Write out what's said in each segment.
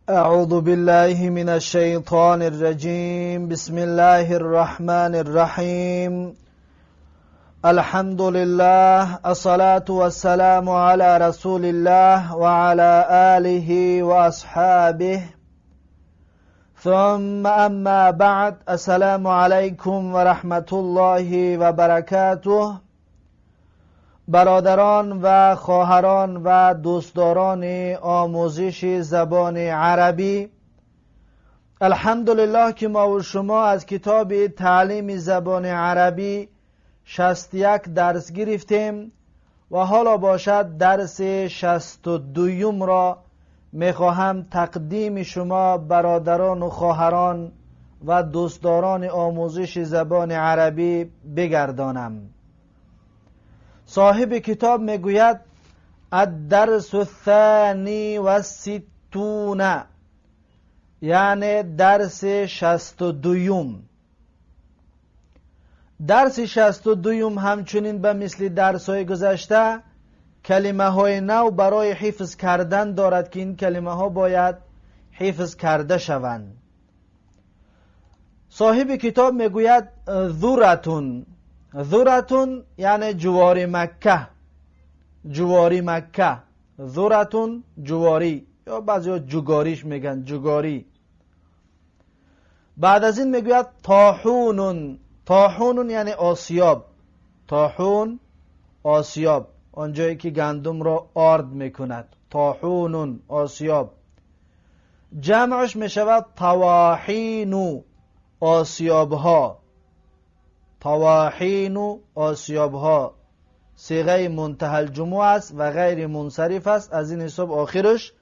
أعوذ بالله من الشيطان الرجيم. بسم الله الرحمن الرحيم. الحمد لله، الصلاة والسلام على رسول الله وعلى آله وأصحابه، ثم أما بعد. السلام عليكم ورحمة الله وبركاته. برادران و خواهران و دوستداران آموزش زبان عربی، الحمدلله که ما و شما از کتاب تعلیم زبان عربی 61 درس گرفتیم و حالا باشد درس 62 را میخواهم تقدیم شما برادران و خواهران و دوستداران آموزش زبان عربی بگردانم. صاحب کتاب میگوید: الدرس الثانی والستون، یعنی درس 62. درس 62 همچنین به مثل درس های گذشته کلمه های نو برای حفظ کردن دارد که این کلمه ها باید حفظ کرده شوند. صاحب کتاب میگوید: ذرة. ذرة یعنی جواری مکه، جواری مکه. ذرة جواری یا بعضی جگاریش میگن، جگاری. بعد از این میگوید: طاحون. طاحون یعنی آسیاب. طاحون آسیاب، آنجایی که گندم را آرد میکند. طاحون آسیاب، جمعش میشود طواحین، آسیابها. طواحین آسیابها، صیغه منتهی الجموع است و غیر منصرف است، از این حساب آخرش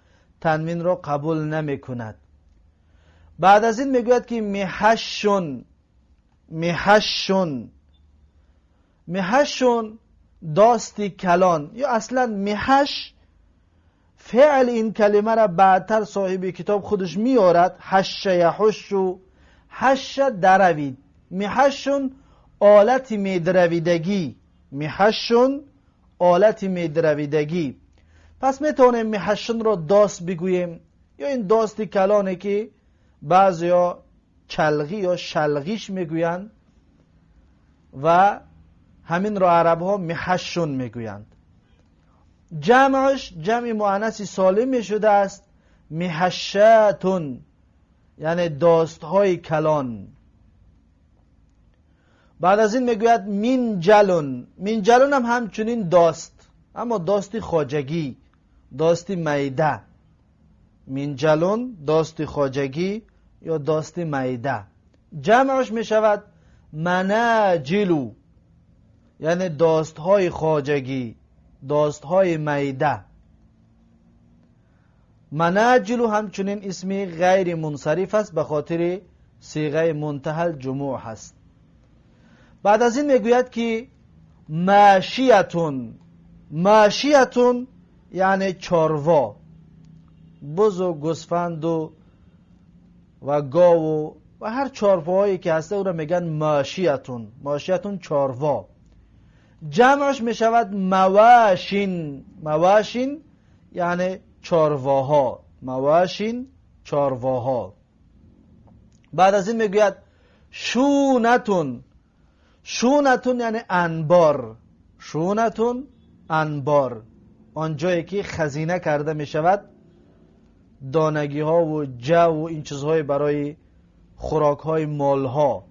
تنوین را قبول نمی کند. بعد از این میگوید که محش. محش، محش داستی کلان یا اصلا محش، فعل این کلمه را بعدتر صاحب کتاب خودش میارد. حش یحش، حش دروید. محش آلت میدرویدگی، محش آلت میدرویدگی. پس میتونیم محشن را داست بگوییم یا این داست کلانه که بعضیا چلغی یا شلغیش میگویند و همین را عرب ها محشون میگویند. جمعش جمع مؤنث سالم شده است، محشات، یعنی داست های کلان. بعد از این میگوید: منجل. منجل هم همچنین داست، اما داست خواجگی، داست میده. منجل داست خواجگی یا داست میده، جمعش می شود مناجل، یعنی داست های خواجگی، داست های میده. مناجل همچنین اسمی غیر منصرف است، به خاطر صیغه منتهی الجموع هست. بعد از این میگوید که ماشیة. ماشیة یعنی چاروا، بز و گوسفند و گاو و هر چارپاهایی که هسته او را میگن ماشیة. ماشیة چاروا، جمعش میشود مواش. مواش یعنی چارواها، مواش چارواها. بعد از این میگوید: شونة. شونة یعنی انبار. شونة انبار، آنجایی که خزینه کرده می شود دانگی ها و جو و این چیزهای برای خوراک های مال ها،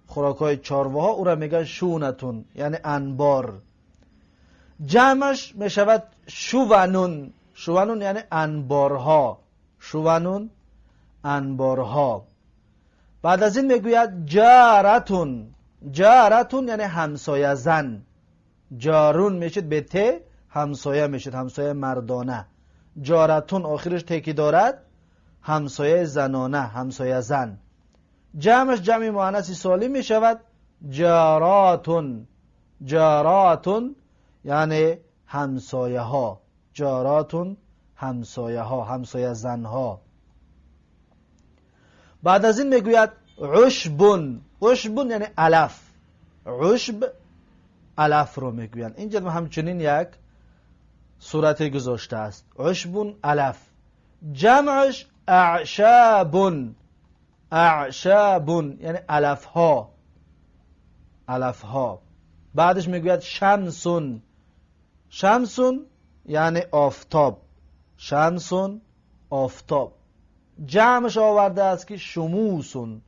خوراک های چارواها، او را میگن شونة، یعنی انبار. جمعش می شود شون. شون یعنی انبارها، شون انبارها. بعد از این میگوید: جارة. جارة یعنی همسایه زن. جار میشد به ت همسایه میشد، همسایه مردانه. جارة آخرش ت که دارد، همسایه زنانه، همسایه زن. جمعش جمع مؤنث سالم می شود جارات. جارات یعنی همسایه ها، جارات همسایه ها، همسایه زن ها. بعد از این میگوید: عشب. عشب یعنی علف. عشب علف رو میگویند. اینجا همچنین یک صورت گذاشته است. عشب علف، جمعش اعشاب. اعشاب، اعشاب یعنی علفها، علفها. بعدش میگوید شمسون، شمسون یعنی آفتاب، شمسون آفتاب. جمعش آورده است که شموسون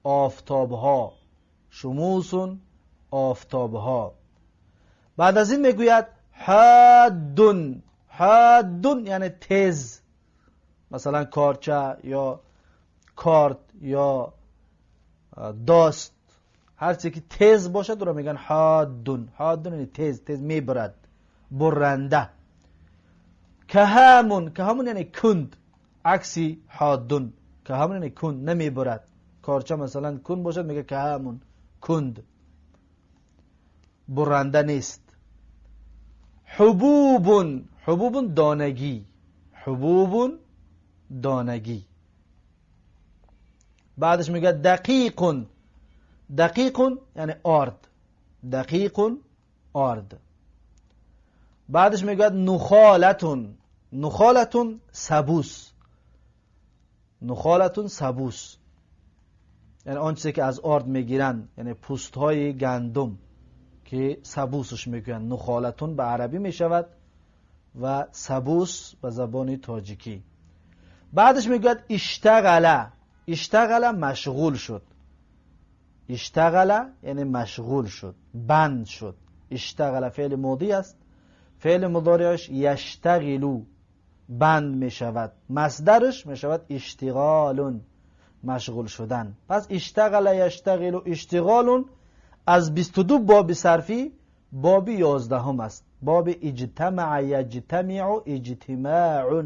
آفتابها، شموسون آفتابها. بعد از این میگوید حادون، حادون یعنی تیز، مثلا کارچه یا کارت یا داست، هر چیزی که تیز باشد او را میگن حادون. حادون یعنی تیز، تیز میبرد، برنده. کهامون، کهامون یعنی کند، عکسی حادون. کهامون یعنی کند، نمیبرد. کارچه مثلا کند باشد میگه کهامون، کند، برنده نیست. حبوبون، حبوبون دانگی، حبوبون دانگی. بعدش میگه دقیقون، دقیقون یعنی آرد، دقیقون آرد. بعدش میگه نخالتون، نخالتون سبوس، نخالتون سبوس یعنی آن چیزی که از آرد میگیرن، یعنی پوست های گندم که سبوسش میگوین. نخالتون به عربی میشود و سبوس به زبان تاجیکی. بعدش میگوید اشتغله، اشتغله مشغول شد، اشتغله یعنی مشغول شد، بند شد. اشتغله فعل ماضی است، فعل مضارعش یشتغلو بند میشود، مصدرش میشود اشتغالون مشغول شدن. پس اشتغل یشتغل اشتغالون از 22 باب صرفی باب 11 است، باب اجتمع یجتمع اجتماع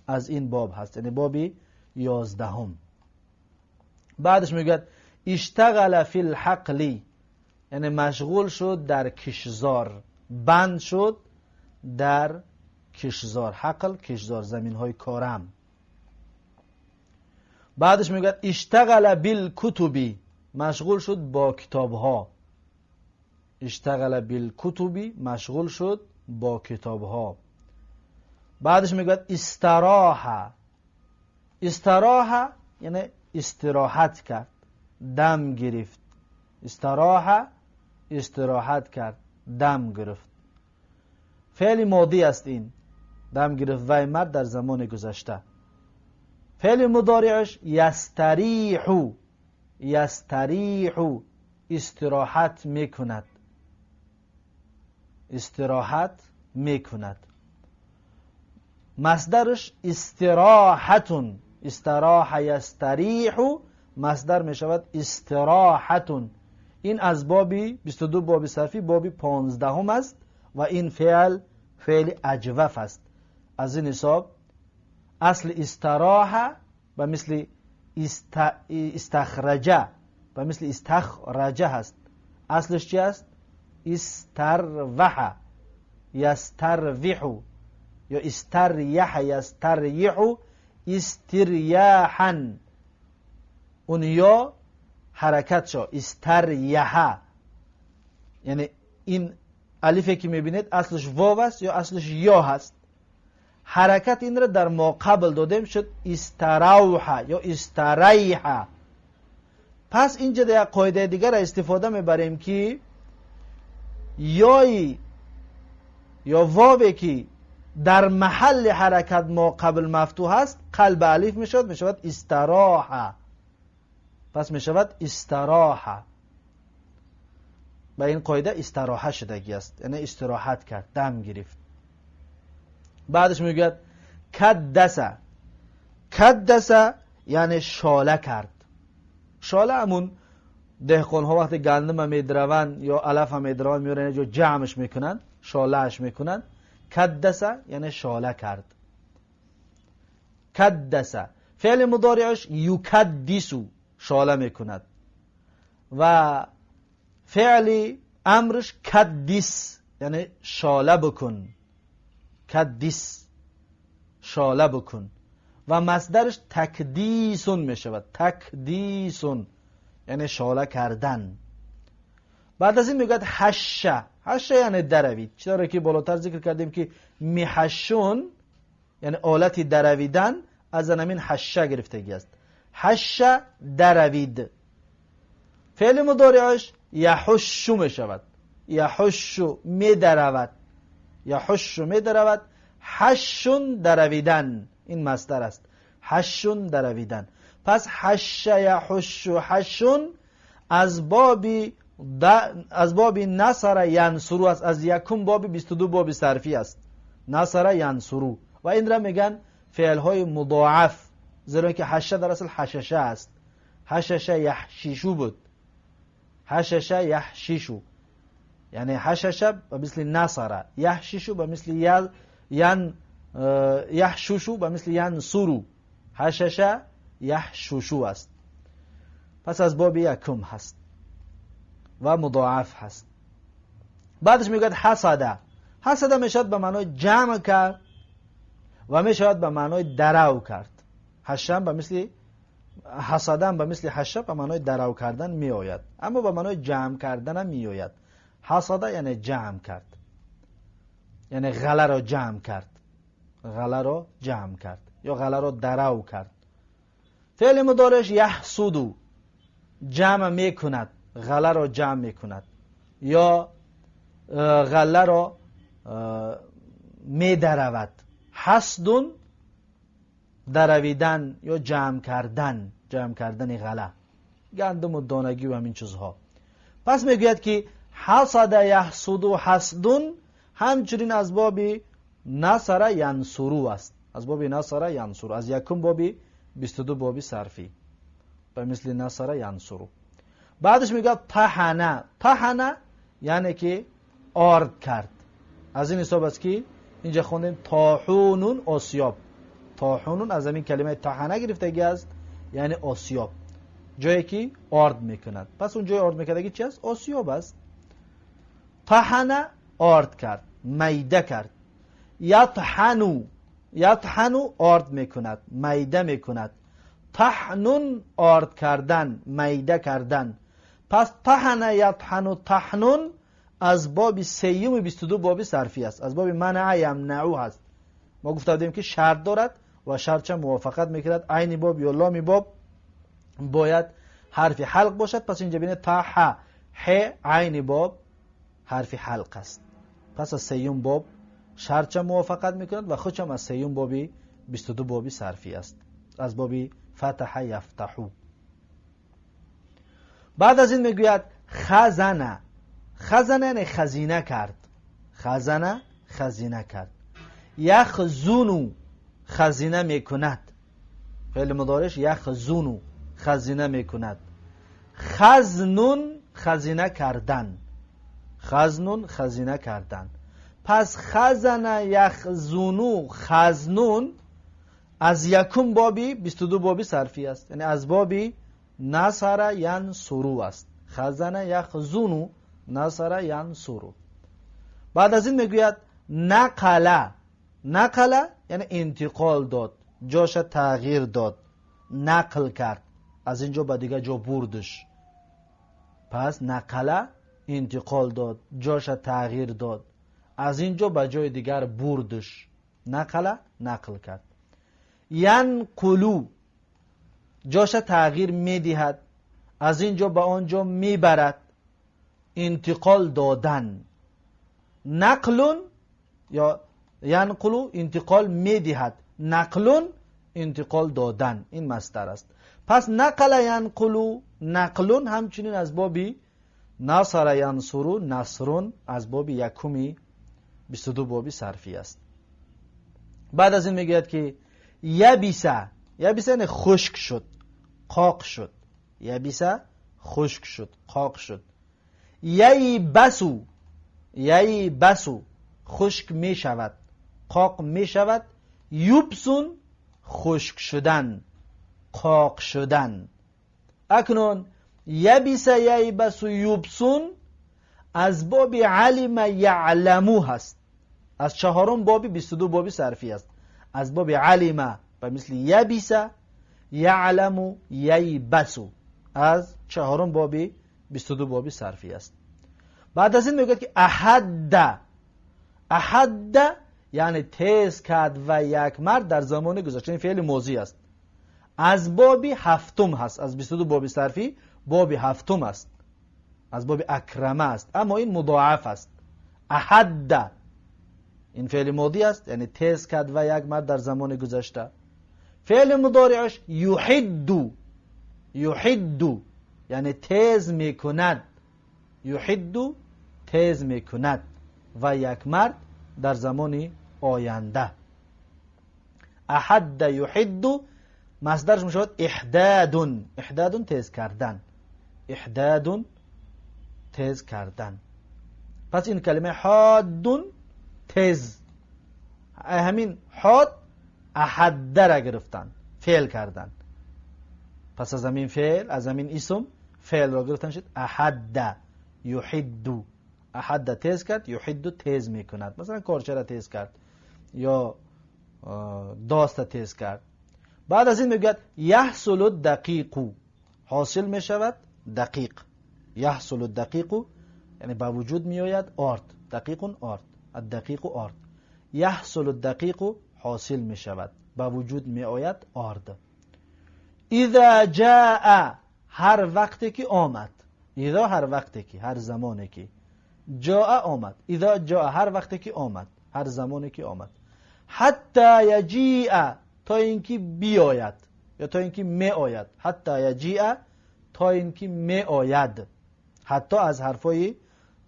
از این باب هست، یعنی باب 11. بعدش میگوید اشتغل فی الحقل یعنی مشغول شد در کشزار، بند شد در کشزار، حقل کشزار، زمین های کارم. بعدش میگوید اشتغل بالکتبی مشغول شد با کتاب ها، اشتغل بالکتبی مشغول شد با کتاب ها. بعدش میگوید استراحه، استراحه یعنی استراحت کرد، دم گرفت. استراحه استراحت کرد، دم گرفت. فعل ماضی است این، دم گرفت وی مرد در زمان گذشته. فعل مضارعش یستریح، یستریح استراحت میکند، استراحت میکند. مصدرش استراحتون، استراح یستریح مصدر میشود استراحتون. این از بابی 22 باب صرفی باب 15 است و این فعل فعل اجوف است. از این حساب اصل استراحه به مثل استخرجه، به مثل استخرجه هست. اصلش چی است؟ استروح یستروح یا استریح یستریح استریاحا، اون یا حرکت شو استریح، یعنی این الفی که میبینید اصلش واو است یا اصلش یا هست. حرکت این را در ما قبل دادیم شد استروح یا استریح. پس اینجا در یک قاعده دیگر را استفاده میبریم که یای یا واوی که در محل حرکت ما قبل مفتوح است قلب الف میشود، میشود استراحه. پس میشود استراحه. به این قاعده استراحه شدگی است، یعنی استراحت کرد، دم گرفت. بعدش میگوید کدسه، کدسه یعنی شاله کرد. شاله همون دهقان ها وقتی گندم میدروند یا علف هم میدروند میارن اینجا جمعش میکنن، شالهش میکنن. کدسه یعنی شاله کرد. کدسه فعل مضارعش یکدسو شاله میکند و فعل امرش کدیس یعنی شاله بکن، کدیس شاله بکن و مصدرش تکدیسون میشود، تکدیسون یعنی شاله کردن. بعد از این میگوید حشه، حشه یعنی دروید. چرا که بالاتر ذکر کردیم که میحشون یعنی آلت درویدن از همین حشه گرفتگی است. حشه دروید. فعل مضارعش یحش می شود. یحش می درود. یحش می درود. حشون درویدن، این مصدر است. حشون درویدن. پس حش یحش حشون از باب نصر ینصرو است. از یکم باب 22 باب صرفی است. نصر ینصرو. و این را میگن فعل های مضاعف، زیرا که حشه در اصل حششه است. حششه یحشیشو بود. حششه یحشیشو، یعنی حششه به مثل نصر، یحشیشو به مثل یحشوشو به مثل ینصرو. حششه یحشوشو است. پس از باب یکم هست و مضاعف هست. بعدش میگوید حسده. حسده میشود به معنای جمع کرد و میشود به معنای درو کرد. حشم به مثل حسدن، به مثل حشه به معنای درو کردن می آید، اما به معنای جمع کردن هم می آید. حسده یعنی جمع کرد، یعنی غله را جمع کرد، غله را جمع کرد یا غله را درو کرد. فعل مضارعش یحسدو، جمع میکند، غله را جمع میکند یا غله را میدرود. حسدون درویدن یا جمع کردن، جمع کردن غله، گندم و دانگی و همین چیزها. پس میگوید که حسد یحسد و حسدون همچنین از باب نصر ینصرو است. از باب نصر ینصرو، از یکم باب 22 باب صرفی به مثل نصر ینصرو. بعدش میگه طحنه. طحنه یعنی که آرد کرد. از این حساب است که اینجا خوندیم طاحونون آسیاب. طاحونون از همین کلمه طحنه گرفتگی است، یعنی آسیاب، جایی که آرد میکند. پس اون جای آرد میکردگی چی است؟ آسیاب است. طحنه آرد کرد، میده کرد. یطحنو، یطحنو آرد میکند، میده میکند. طحنون آرد کردن، میده کردن. پس طحن یطحن طحنون از باب سیوم 22 باب صرفی است. از باب منع یمنعو هست. ما گفته بودیم که شرط دارد و شرط چه موافقت میکرد، عین باب یا لام باب باید حرف حلق باشد. پس اینجا بینید تا ح ح عین باب حرف حلق است. پس از سیوم باب شرط چه موافقت میکند و خودش هم از سیوم باب 22 باب صرفی است، از باب فتح یفتحو. بعد از این میگوید خزنه. خزنه یعنی خزینه کرد. خزنه خزینه کرد. یخزونو خزینه میکند. فعل مضارعش یخزونو خزینه میکند. خزنون خزینه کردن. خزنون خزینه کردن. پس خزنه یخزونو خزنون از یکم بابی 22 بابی صرفی است، یعنی از بابی نصر ینصرو است. خزنه یخزونو نصر ینصرو. بعد از این میگوید نقله. نقله یعنی انتقال داد، جاش تغییر داد، نقل کرد، از اینجا به دیگه جا بردش. پس نقله انتقال داد، جاش تغییر داد، از اینجا به جای دیگر بردش. نقله نقل کرد. ینقلو جاش تغییر میدهد، از اینجا به آنجا میبرد، انتقال دادن. نقلون یا ینقلو انتقال میدهد، نقلون انتقال دادن، این مصدر است. پس نقل ینقلو نقلون همچنین از بابی نصر ینصرو نصرون از باب یکمی 22 بابی صرفی است. بعد از این میگوید که یبیسه. یبیسه یعنی خشک شد، قاق شد. یبیسه خشک شد، قاق شد. ییبسو، ییبسو خشک می شود، قاق می شود. یبسون خشک شدن، قاق شدن. اکنون یبیس ییبسو یبسون از باب علم یعلمو هست، از چهارم باب 22 باب صرفی است. از باب علم به مثل یبیس یعلمو ییبسو از چهارم باب 22 باب صرفی است. بعد از این میگوید که احد. احد یعنی تیز کرد و یک مرد در زمان گذشته، این فعل ماضی است. از باب هفتم هست، از 22 باب صرفی باب هفتم است، از باب اکرمه است، اما این مضاعف است. احد این فعل ماضی است، یعنی تیز کرد و یک مرد در زمان گذشته. فعل مضارعش یحد، یحد یعنی تیز میکند، یحد تیز میکند و یک مرد در زمان آینده. احد یحد مصدرش میشود احداد، احداد تیز کردن، احداد تیز کردن. پس این کلمه حاد تیز، همین حاد احد را گرفتن، فعل کردن. پس از همین فعل، از همین اسم فعل را گرفتن شد احد یحد. احد تیز کرد، یحد تیز میکند. مثلا کارچه را تیز کرد یا داست تیز کرد. بعد از این میگوید یحصل الدقیق، حاصل میشود دقیق. یحصل الدقیق یعنی به وجود میآید آرد، دقیق آرد، الدقیق آرد. یحصل الدقیق حاصل میشود، به وجود میآید آرد. اذا جاء هر وقتی که آمد، اذا هر وقتی که، هر زمانی که، جاء آمد، اذا جاء هر وقتی که آمد، هر زمانی که آمد. حتی یجیء تا اینکه بیاید یا تا اینکه می آید، حتی یجیء تا اینکه می آید. حتی از حرفای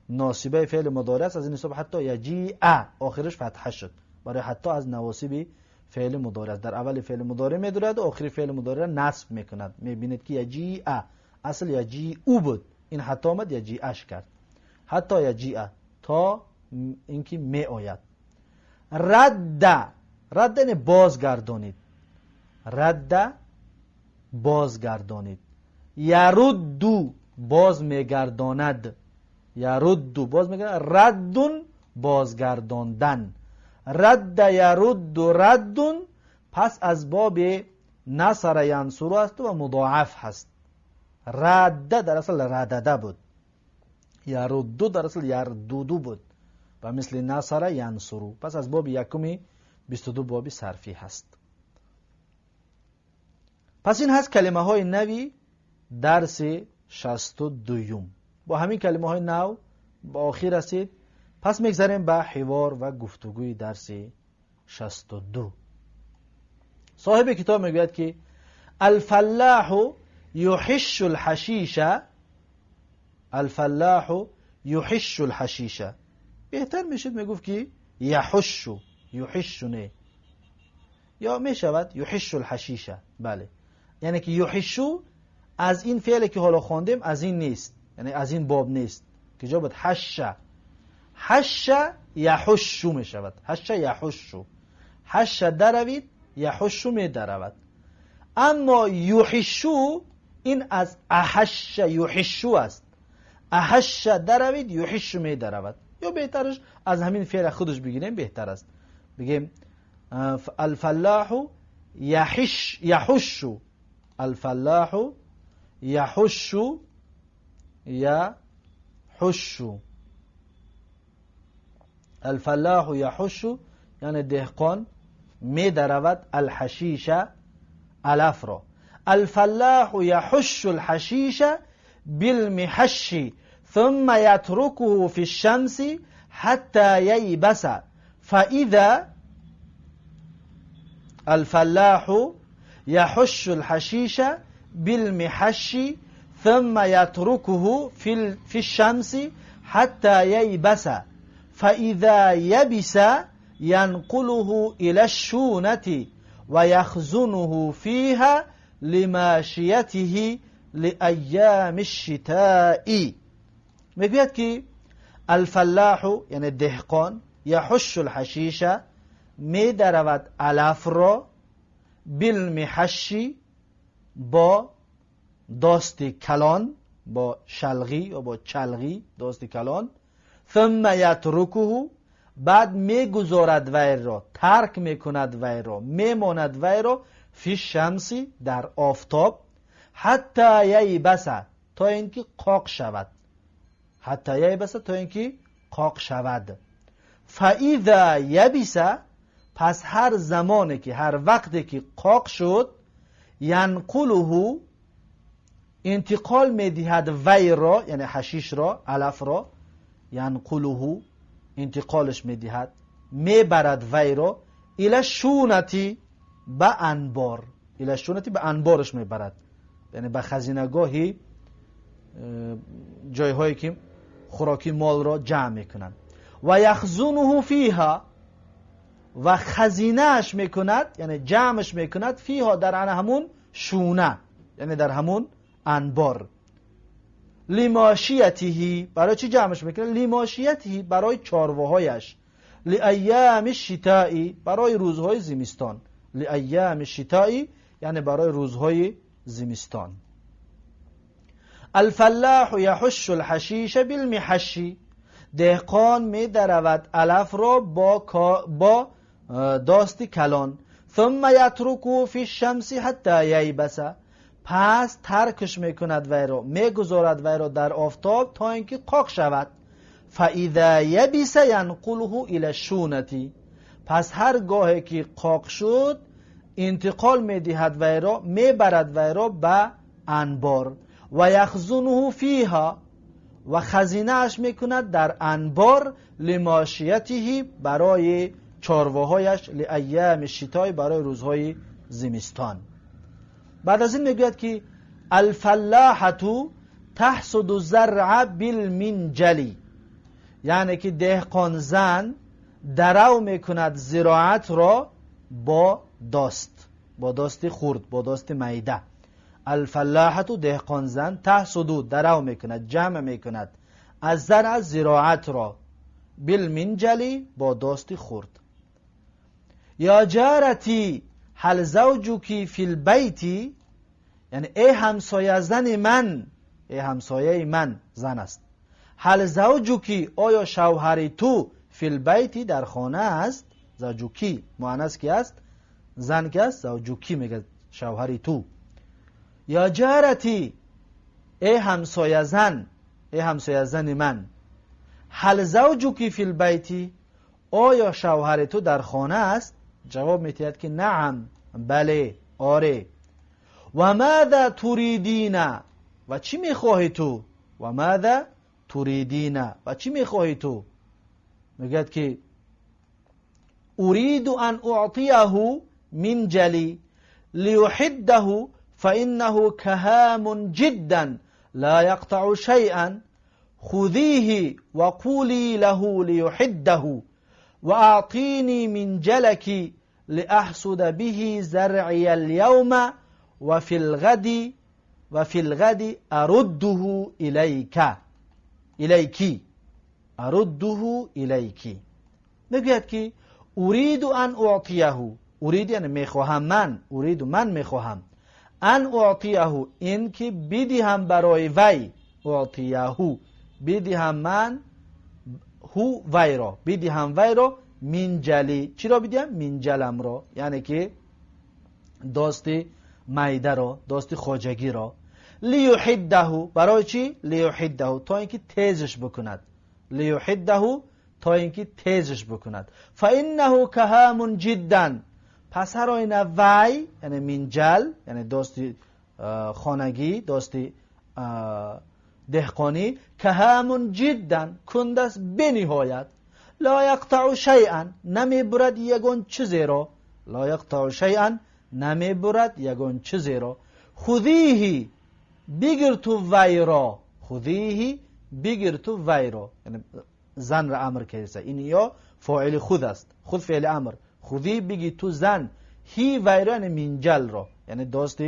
ناصبه فعل مضارع است، از این حساب حتی یجیء آخرش فتحه شد، برای حتی از نواصب فعل مضارع است. در اول فعل مضارع میدارد و آخر فعل مضارع نصب میکند. میبینید که یجیء اصل یجیء بود، این حتی آمد یجیءش کرد. حتی یجیء تا اینکه می آید. رد، رد یعنی بازگردانید، رد بازگردانید. یرد باز میگرداند، یرد باز میگرداند، ردون بازگرداندن. رد یرد ردون پس از باب نصر ینصر است و مضاعف هست. رد در اصل ردده بود، یرد در اصل یردودو بود و مثل نصر ینصر. پس از باب یکمی 22 باب صرفی هست. پس این هست کلمه های نوی درس 62. با همین کلمه های نو با آخر رسید. پس میگذریم به حوار و گفتگوی درس 62. صاحب کتاب میگوید که الفلاح یحش الحشیش، الفلاح یحش الحشیش. بهتر میشد میگفت که یحش، یحش نه، یا میشود یحش الحشیش. بله، یعنی که یحشو از این فعل که حالا خواندیم از این نیست، یعنی از این باب نیست که جا بود حش. حش یحشو میشود، حش یحشو، حش دروید، یحشو می درود. اما یحشو این از احش یحشو است، احش دروید، یحشو می درود. یا بهترش از همین فعل خودش بگیریم بهتر است، بگیم الفلاح یحش یحشو، الفلاح یحشو، یحشو، الفلاح یحشو یعنی دهقان می درود الحشیش علف را. الفلاح یحش الحشیش بالمحش ثم يتركه في الشمس حتى ييبس فإذا الفلاح يحش الحشيش بالمحش ثم يتركه في الشمس حتى ييبس فإذا يبس ينقله إلى الشونة ويخزنه فيها لماشيته لأيام الشتاء. میگوید که الفلاح یعنی دهقان، یحش الحشیش می درود علف را، بالمحش با داست کلان، با شلغی یا با چلغی داست کلان، ثم یترکه بعد میگذارد وی را، ترک میکند وی را، میماند وی را، فی شمسی در آفتاب، حتی ییبس تا اینکه قاق شود، حتی ییبس تا اینکه قاق شود، فاذا یبس، پس هر زمانی که، هر وقتی که قاق شد، ینقله، انتقال میدهد وی را، یعنی حشیش را، علف را، ینقله، انتقالش میدهد، میبرد وی را، الى الشونة، به انبار، الى الشونة، به انبارش میبرد، یعنی به خزینه‌گاهی، جایهایی که خوراکی مال را جمع میکنند. و یخزنه فیها، و خزینه‌اش میکند، یعنی جمعش میکند، فیها، در همون شونه، یعنی در همون انبار. لماشیته، برای چی جمعش میکنه؟ لماشیته، برای چارواهایش. لایام الشتاء، برای روزهای زمستان. لایام الشتاء، یعنی برای روزهای زمستان. الفلاح یحش الحشیش بالمحش، دهقان میدرود علف را با داست کلان. ثم یترکه فی الشمس حتی ییبس، پس ترکش میکند وی را، میگذارد وی را در آفتاب تا اینکه قاق شود. فاذا یبس ینقله الی الشونة، پس هر گاهی که قاق شد انتقال میدهد وی را، میبرد وی را به انبار. و یخزنه فیها، و خزینه اش میکند در انبار، لماشیته، برای چارواهایش، لایام الشتاء، برای روزهای زمستان. بعد از این میگوید که الفلاحة تحصد الزرع بالمنجل، یعنی که دهقان زن درو میکند زراعت را با داست، با داست خرد، با داست میده. الفلاحة، دهقان زن، تحصد، درو میکند، جمع میکند، الزرع، زراعت را، بالمنجل، با داست خرد. یا جارتی هل زوجک فی البیت، یعنی ای همسایه زن من، ای همسایه من زن است، هل زوجک، آیا شوهر تو، فی البیت، در خانه است؟ زوجک مؤنث کی است؟ زن کی است؟ زوجک میگه شوهر تو. یا جارتی، ای همسایه زن، ای همسایه زن من، هل زوجک فی البیت، آیا شوهر تو در خانه است؟ جواب میدهد که نعم، بله، آره. و ماذا تریدین، و چی میخواهی تو؟ و ماذا تریدین، و چی میخواهی تو؟ میگه که اريد ان اعطیه منجلی لیحده فانه کهام جدا لا یقطع شیئا خذیه وقولی له لیحده واعطینی منجلک لأحصد به زرعی اليوم وفي الغد أرده إليك إليك أرده إليك. میگوید که اريد أن أعطيه، اريد یعنی میخواهم من، اريد من میخواهم، أن أعطيه، این که بدهم برای وی، أعطيه، بدهم من، هو، وی را، بدهم وی را، منجلی، چی را بدهم؟ منجلم را، یعنی که داست میده را، داست خواجگی را. لیحده، برای چی؟ لیحده، تا اینکه تیزش بکند. لیحده، تا اینکه تیزش بکند. فانه کهام جدا، پس هر آینه وی، یعنی منجل، یعنی داست خانگی، داست دهقانی، کهام جدا، کند است بنهایت، لا یقطع شیئا، نمیبرد یگان چیزی را، لا یقطع شیئا، نمیبرد یگان چیزی را. خذیه، بگیر تو وی را، خذیه، بگیر تو وی را، یعنی زن را امر کرده. این یا فاعل خذ است، خذ فعل امر، خذی، بگی تو زن، هی، وی را، یعنی منجل را، یعنی داست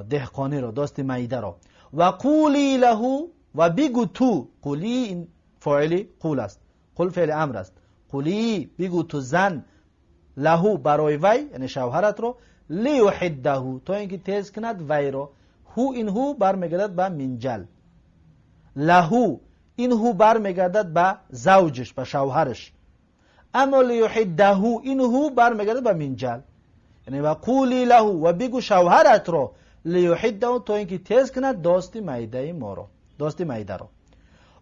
دهقانی را، داست میده را. و قولی له، و بگو تو، قولی این فاعل قول است، قل فعل امر است، قولی، بگو تو زن، له، برای وی، یعنی شوهرت رو، لیحده، تا اینکه تیز کند وی رو. هو، این هو برمیگردد به منجل. له، این هو برمیگردد به زوجش، به شوهرش. اما لیحده، این هو برمیگردد به منجل، یعنی و قولی له، و بگو شوهرت رو، لیحده، تا اینکه تیز کند داست میده ما رو، داست میده رو.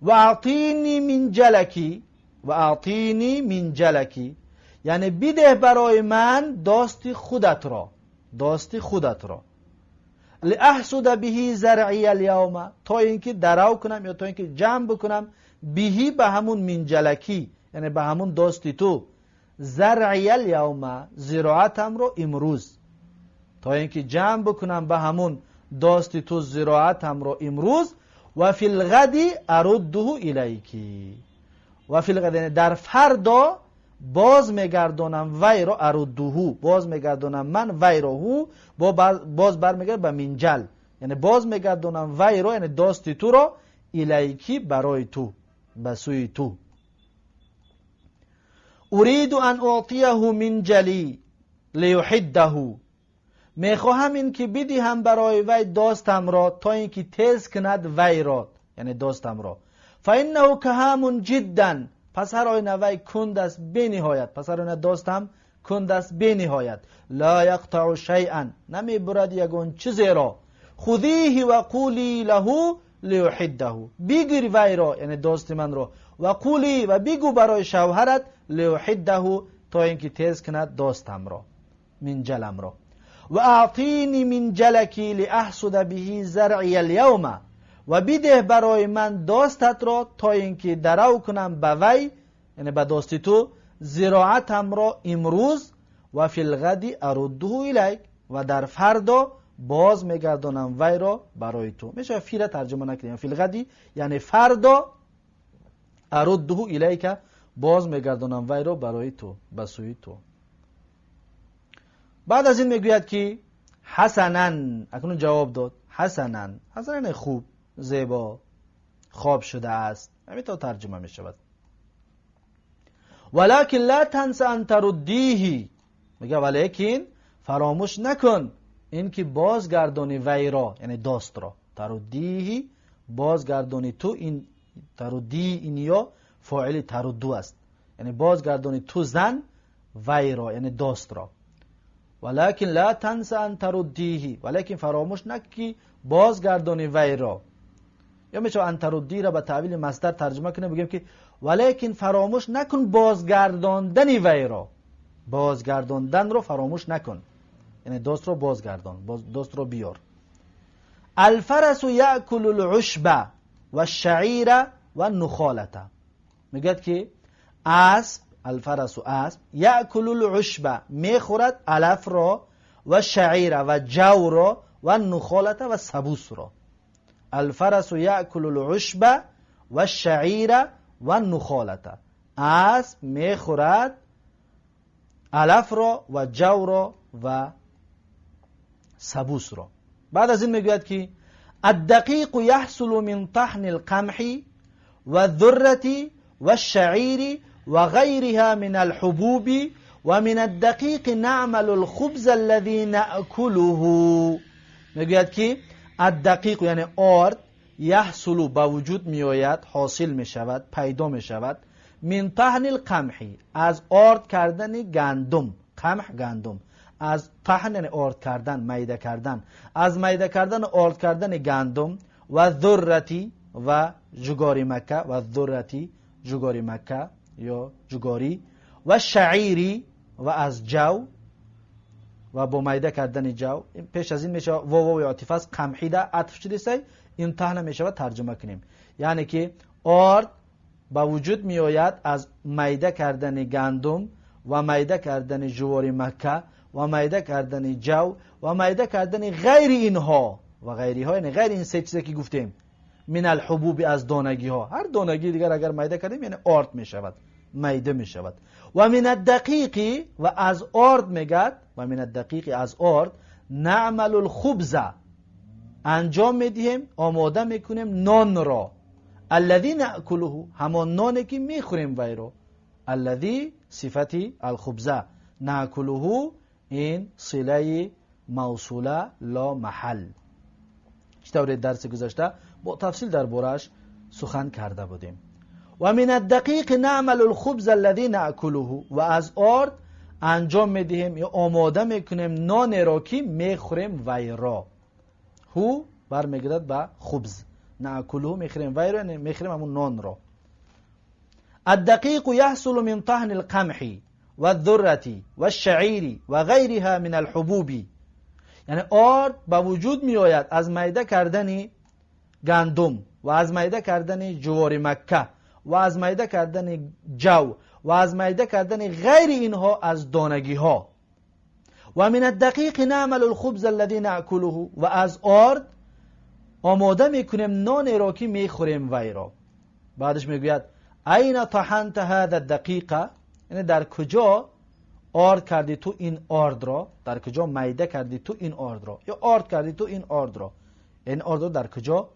و اعطینی منجلک. و اعطینی منجلکی، یعنی بده برای من داست خودت را، داست خودت را. لأحصد به زرعی الیوم، تا اینکه درو کنم یا تا اینکه جمع بکنم، بهی به همون منجلکی یعنی به همون داست تو، زرعی الیوم زراعتم رو امروز، تا اینکه جمع بکنم به همون داست تو زراعتم رو امروز. و فی الغد ارده الیکی، و فی الغد یعنی در فردا باز میگردانم وی را، ارده باز میگردانم من وی را، هو باز برمیگرد به منجل، یعنی باز میگردانم وی را یعنی داست تو را، الیکی برای تو، به سوی تو. اريد ان اعطیه منجلی لیحده، میخواهم این که بدهم برای وی داستم را تا اینکه تیز کند وی را، یعنی داستم را. فانه کهام جدا، پس هر آینه وی کند است بنهایت، پس هر آینه داستم کند است بنهایت. لا یقطع شیئا، نمیبرد یگان چیزی را. خذیه و قولی له لیحده، بگیر وی را یعنی داست من را، و قولی و بگو برای شوهرت، لیحده تا اینکه تیز کند داستم را، منجلم را. و اعطینی منجلکی لاحصد به زرعی الیوم، و بده برای من داستت را تا اینکه درو کنم به وی یعنی به داست تو زراعتم را امروز. و فی الغد ارده الیک، و در فردا باز میگردانم وی را برای تو. میشه فی را ترجمه نکنیم، فی الغد یعنی فردا، ارده الیک باز میگردانم وی را برای تو، به سوی تو. بعد از این میگوید که حسنا، اکنون جواب داد حسنا، حسنا خوب، زیبا، خواب شده است، همین تا ترجمه می شود. ولکن لا تنس ان تردیه، میگه ولیکن فراموش نکن اینکه بازگردانی وی را یعنی داست را، تردیه بازگردانی تو، این تردی این یا فاعل تردو است، یعنی بازگردانی تو زن وی را یعنی داست را. ولکن لا تنس ان تردیه، ولیکن فراموش نکی بازگردانی وی را. یا میشه ان تردی را به تاویل مصدر ترجمه کنیم، بگیم که ولیکن فراموش نکن بازگرداندن وی را، بازگرداندن رو فراموش نکن، یعنی دوست رو بازگردان، دوست رو بیار. الفرس یأکل العشب و الشعیر و النخالة، میگه که اسب، الفرس اسب، یأکل العشب میخورد علف را، و شعیر و جو را، و النخالة و سبوس را. الفرس یأکل العشب و الشعیر و النخالة، اسب میخورد علف را و جو را و سبوس را. بعد از این میگوید که الدقیق یحصل من طحن القمح و الذرة و الشعیر و غیرها من الحبوب و من الدقیق نعمل الخبز الذي نأکله. میگوید که الدقیق یعنی آرد، یحصل به وجود میآید، حاصل میشود، پیدا میشود، من طحن القمح از آرد کردن گندم، قمح گندم، از طحن یعنی آرد کردن، میده کردن، از میده کردن آرد کردن گندم، و ذرتی و جگاری مکه، و ذرتی جگاری مکه یا جگاری، و شعیری و از جو و با میده کردن جو. پیش از این میشه واو واو عاطفه است، قمحی ده عطف شده است، این طحن میشه ترجمه کنیم، یعنی که آرد به وجود می آید از میده کردن گندم و میده کردن جواری مکه و میده کردن جو و میده کردن غیر اینها و غیرها، یعنی غیر این سه چیزی که گفتیم، من الحبوب از دانگی ها، هر دانگی دیگر اگر میده کردیم یعنی آرد می شود، میده می شود. و من الدقیق و از آرد میگد، و من الدقیق از آرد، نعمل الخبز انجام میدهیم، آماده میکنیم نان را، الذی نأکله همان نانی که میخوریم وی رو، الذی صفتی الخبزه، نأکله این صله موصوله لا محل. چطور درس گذشته با تفصیل دربارش سخن کرده بودیم. و من الدقیق نعمل الخبز الذی نأکله و از آرد انجام میدهیم یا آماده میکنیم نان را که میخوریم وی را. هو برمیگردد به خبز، نأکله میخوریم وی را، یعنی میخوریم همون نان را. الدقيق يحصل من طحن القمح والذرة والشعير وغيرها من الحبوب. یعنی آرد به وجود می آید از میده کردن گندم و از میده کردن جوار مکه و از میده کردن جو و از میده کردن غیر اینها از دانگی ها. و من الدقیق نعمل الخبز الذي نأکله. و از آرد آماده میکنیم نان را که میخوریم وی را. بعدش میگوید این طحنت هذا الدقیق، یعنی در کجا آرد کردی تو این آرد را، در کجا میده کردی تو این آرد را، یا آرد کردی تو این آرد را، این آرد را در کجا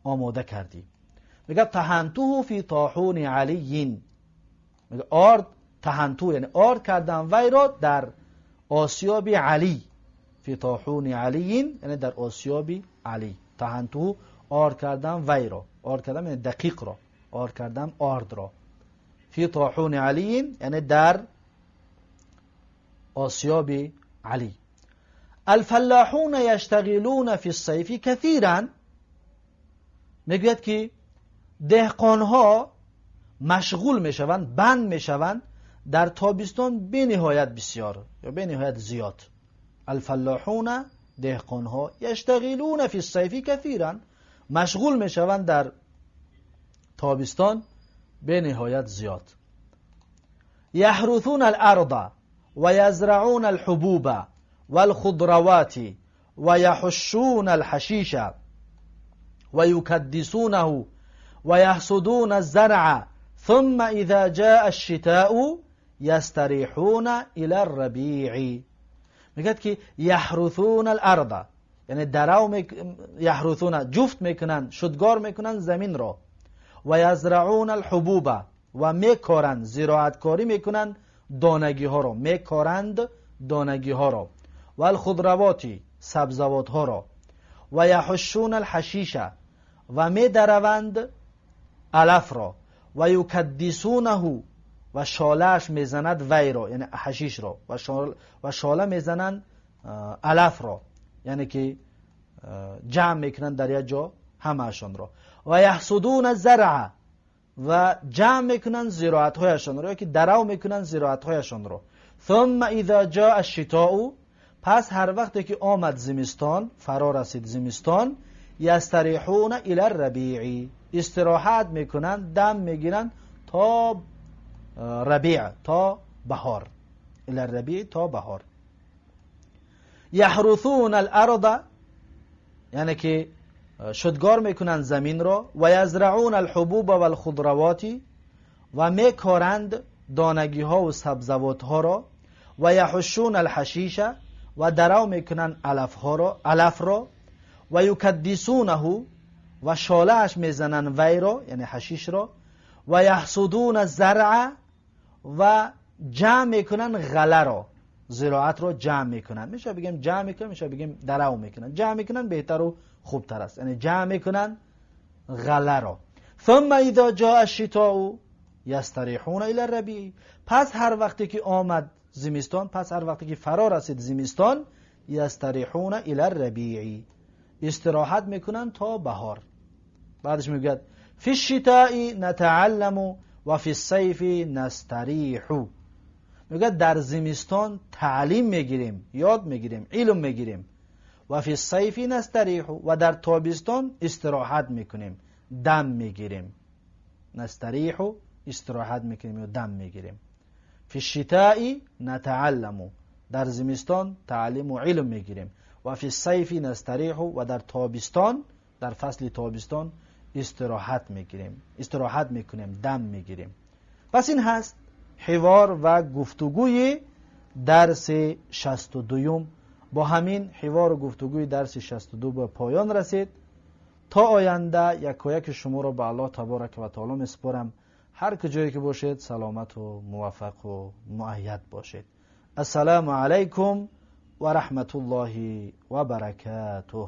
آماده کردی؟ میگه طحنته فی طاحون علی. میگه آرد طحنته یعنی آرد کردم وی را در آسیاب علی، فی طاحون علی یعنی در آسیاب علی. طحنته آرد کردم وی را، آرد کردم یعنی دقیق را، آرد کردم آرد را، فی طاحون علی یعنی در آسیاب علی. الفلاحون یشتغلون فی الصیف کثیرا. میگوید که دهقانها مشغول میشوند، بند میشوند در تابستان بی نهایت بسیار یا بی نهایت زیاد. الفلاحون دهقانها یشتغلون فی الصیف کثیرا، مشغول میشوند در تابستان به نهایت زیاد. یحرثون الارض و یزرعون الحبوب والخضروات و یحشون الحشیش و یکدسونه و یحصدون الزرع ثم اذا جاء الشتاء یستریحون الى الربیع. میگه که یحرثون الارض یعنی درو یحرثون جفت میکنن، شدگار میکنن زمین را، و یزرعون الحبوب و میکارند، زراعتکاری میکنن دانگی ها را، میکارند دانگی ها را، و الخضروات سبزوات ها را، و یحشون الحشیش و میدروند علف را، و یکدسونه و شالهش میزند وی را، یعنی حشیش را، و شاله میزنند علف را، یعنی که جمع میکنند در یک جا همه‌شان را، و یحصدون الزرع و جمع میکنند زراعت‌هایشان را، یا که درو میکنند زراعت‌هایشان را. ثم اذا جاء الشتاء، پس هر وقتی که آمد زمستان، فرا رسید زمستان، یستریحون الی الربیع، استراحت میکنند، دم میگیرند تا ربیع، تا بهار، الی الربیع تا بهار. یحرثون الارض یعنی که شدگار میکنند زمین را، و یزرعون الحبوب والخضروات و میکارند دانگی ها و سبزوات ها را، و یحشون الحشیش و درو میکنند علف ها را، علف را، و یکدسونه و شاله‌اش میزنند وی را، یعنی حشیش را، و یحصدون الزرع و جمع میکنند غله را، زراعت را جمع میکنند. میشه بگیم جمع میکنن، میشه بگیم درو میکنن، جمع میکنن بهتر و خوبتر است، یعنی جمع میکنن غله را. ثم اذا جاء الشتاء یستریحون الی الربیع، پس هر وقتی که آمد زمستان، پس هر وقتی که فرا رسید زمستان، یستریحون الی الربیع، استراحت میکنن تا بهار. بعدش میگه فی الشتاء نتعلم و فی الصیف نستریح، میگه در زمستان تعلیم میگیریم، یاد میگیریم، علم میگیریم، و فی الصیف نستریح و در تابستان استراحت میکنیم، دم میگیریم. نستریح استراحت میکنیم یا دم میگیریم. فی الشتاء نتعلم، در زمستان تعلیم و علم میگیریم، و فی الصیف نستریح و در تابستان، در فصل تابستان استراحت میگیریم، استراحت میکنیم، دم میگیریم. پس این هست حوار و گفتگوی درس 62. با همین حوار و گفتگوی درس 62 به پایان رسید. تا آینده یکایک شما را به الله تبارک و تعالی میسپارم. هر کجایی که باشید سلامت و موفق و مؤید باشید. السلام علیکم و رحمت الله و برکاته.